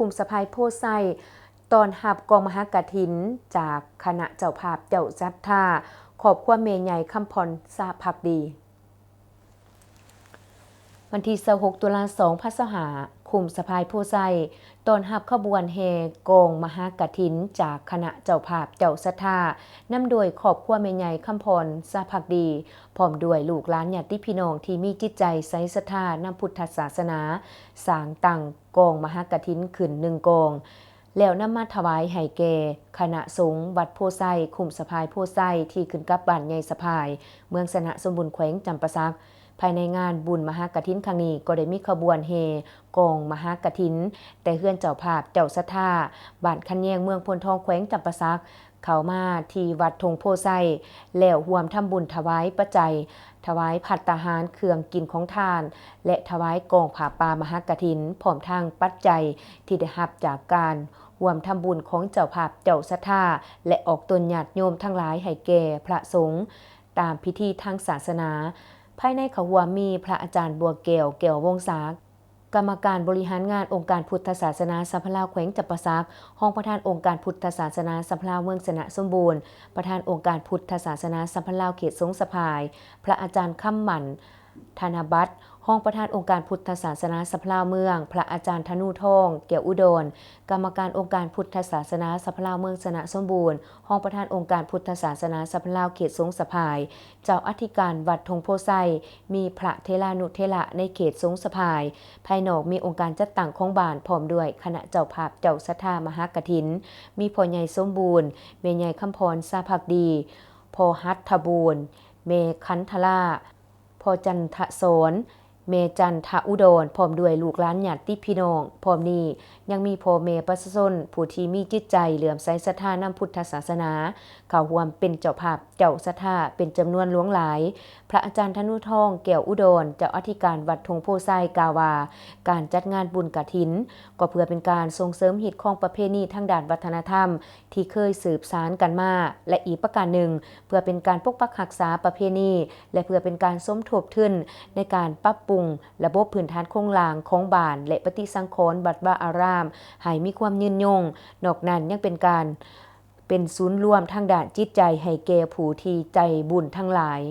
ຄຸ້ມສະພາຍໂພໄຊ ຕ້ອນຮັບກອງມະຫາກະຖິນຈາກຄະນະເຈົ້າພາບເຈົ້າສັດທາ ຄອບຄົວແມ່ໃຫຍ່ຄຳພອນ ສະພັກດີ. ວັນທີຊາວຫົກ ຕຸລາ ສອງພັນຊາວຫ້າ ຄຸ້ມສະພາຍໂພໄຊ ຕ້ອນຮັບຂະບວນແຫ່ກອງມະຫາກະຖິນຈາກຄະນະເຈົ້າພາບເຈົ້າສັດທາ ນຳໂດຍຄອບຄົວແມ່ໃຫຍ່ຄຳພອນ ສະພັກດີ ພ້ອມດ້ວຍລູກຫຼານຍາດຕິພີ່ນ້ອງທີ່ມີຈິດໃຈໃສສັດທານຳພຸດທະສາສະໜາ ສ້າງຕັ້ງກອງມະຫາກະຖິນຂຶ້ນໜຶ່ງກອງ ແລ້ວນຳມາຖວາຍໃຫ້ແກ່ຄະນະສົງວັດໂພໄຊ ຄຸ້ມສະພາຍໂພໄຊ ທີ່ຂຶ້ນກັບບ້ານໃຫຍ່ສະພາຍ ເມືອງຊະນະສົມບູນ ແຂວງຈຳປາສັກ. ພາຍໃນງານບຸນມະຫາກະຖິນຄັ້ງນີ້ ກໍໄດ້ມີຂະບວນແຫ່ກອງມະຫາກະຖິນ ແຕ່ເຮືອນເຈົ້າພາບເຈົ້າສັດທາ ບ້ານຄັນແຍງ ເມືອງໂພນທອງ ແຂວງຈຳປາສັກ ເຂົ້າມາທີ່ວັດທົ່ງໂພໄຊ ແລ້ວຮ່ວມທຳບຸນຖວາຍປັດໄຈ, ຖວາຍພັດຕາຫານ, ເຄື່ອງກິນຂອງທານ ແລະ ຖວາຍກອງຜ້າປ່າມະຫາກະຖິນ ພ້ອມທັງປັດໄຈທີ່ໄດ້ຮັບຈາກການຮ່ວມທຳບຸນຂອງເຈົ້າພາບເຈົ້າສັດທາ ແລະ ອອກຕົນຍາດໂຍມທັງຫຼາຍໃຫ້ແກ່ພະສົງ ຕາມພິທີທາງສາສະໜາ. ພາຍໃນເຂົ້າຮ່ວມມີພະອາຈານ ບົວແກ້ວ ແກ້ວວົງສາ, ກຳມະການບໍລິຫານງານອົງການພຸດທະສາສະໜາສຳພັນລາວແຂວງຈຳປາສັກ, ຮອງປະທານອົງການພຸດທະສາສະໜາສຳພັນລາວເມືອງຊະນະສົມບູນ, ປະທານອົງການພຸດທະສາສະໜາສຳພັນລາວເຂດສົງສະພາຍ, ພະອາຈານຄຳໝັ້ນ ທະນະບັດ, ຮອງປະທານອົງການພຸດທະສາສະໜາສຳພັນລາວເມືອງ, ພະອາຈານ ທະນູທອງ ແກ້ວອຸດອນ, ກຳມະການອົງການພຸດທະສາສະໜາສຳພັນລາວເມືອງຊະນະສົມບູນ, ຮອງປະທານອົງການພຸດທະສາສະໜາສຳພັນລາວເຂດສົງສະພາຍ, ເຈົ້າອະທິການວັດທົ່ງໂພໄຊ, ມີພະເຖລານຸເຖລະໃນເຂດສົງສະພາຍ, ພາຍນອກມີອົງການຈັດຕັ້ງຂອງບ້ານ ພ້ອມດ້ວຍຄະນະເຈົ້າພາບເຈົ້າສັດທາມະຫາກະຖິນ, ມີພໍ່ໃຫຍ່ສົມບູນ, ແມ່ໃຫຍ່ຄຳພອນ ສາພັກດີ, ພໍ່ຫັດທະບູນ, ແມ່ຂັນທະລາ, ພໍ່ຈັນທະສອນ, ແມ່ຈັນທະອຸດອນ ພ້ອມດ້ວຍລູກຫຼານຍາດຕິພີ່ນ້ອງ. ພ້ອມນີ້ຍັງມີພໍ່ແມ່ປະຊາຊົນຜູ້ທີ່ມີຈິດໃຈເຫຼື້ອມໃສສັດທານຳພຸດທະສາສະໜາ ເຂົ້າຮ່ວມເປັນເຈົ້າພາບເຈົ້າສັດທາເປັນຈຳນວນຫຼວງຫຼາຍ. ພະອາຈານ ທະນູທອງ ແກ້ວອຸດອນ ເຈົ້າອະທິການວັດທົ່ງໂພໄຊ ກ່າວວ່າ ການຈັດງານບຸນກະຖິນ ກໍເພື່ອເປັນການສົ່ງເສີມຮີດຄອງປະເພນີທາງດ້ານວັດທະນະທຳ ທີ່ເຄີຍສືບສານກັນມາ ແລະ ອີກປະການໜຶ່ງ ເພື່ອເປັນການປົກປັກຮັກສາປະເພນີ ແລະ ເພື່ອເປັນການສົມທົບທຶນໃນການປັບປຸງລະບົບພື້ນຖານໂຄງລ່າງຂອງບ້ານ ແລະ ປະຕິສັງຂອນວັດວາອາຣາມ ໃຫ້ມີຄວາມຍືນຍົງ. ນອກນັ້ນຍັງເປັນການເປັນສູນລວມທາງດ້ານຈິດໃຈໃຫ້ແກ່ຜູ້ທີ່ໃຈບຸນທັງຫຼາຍ.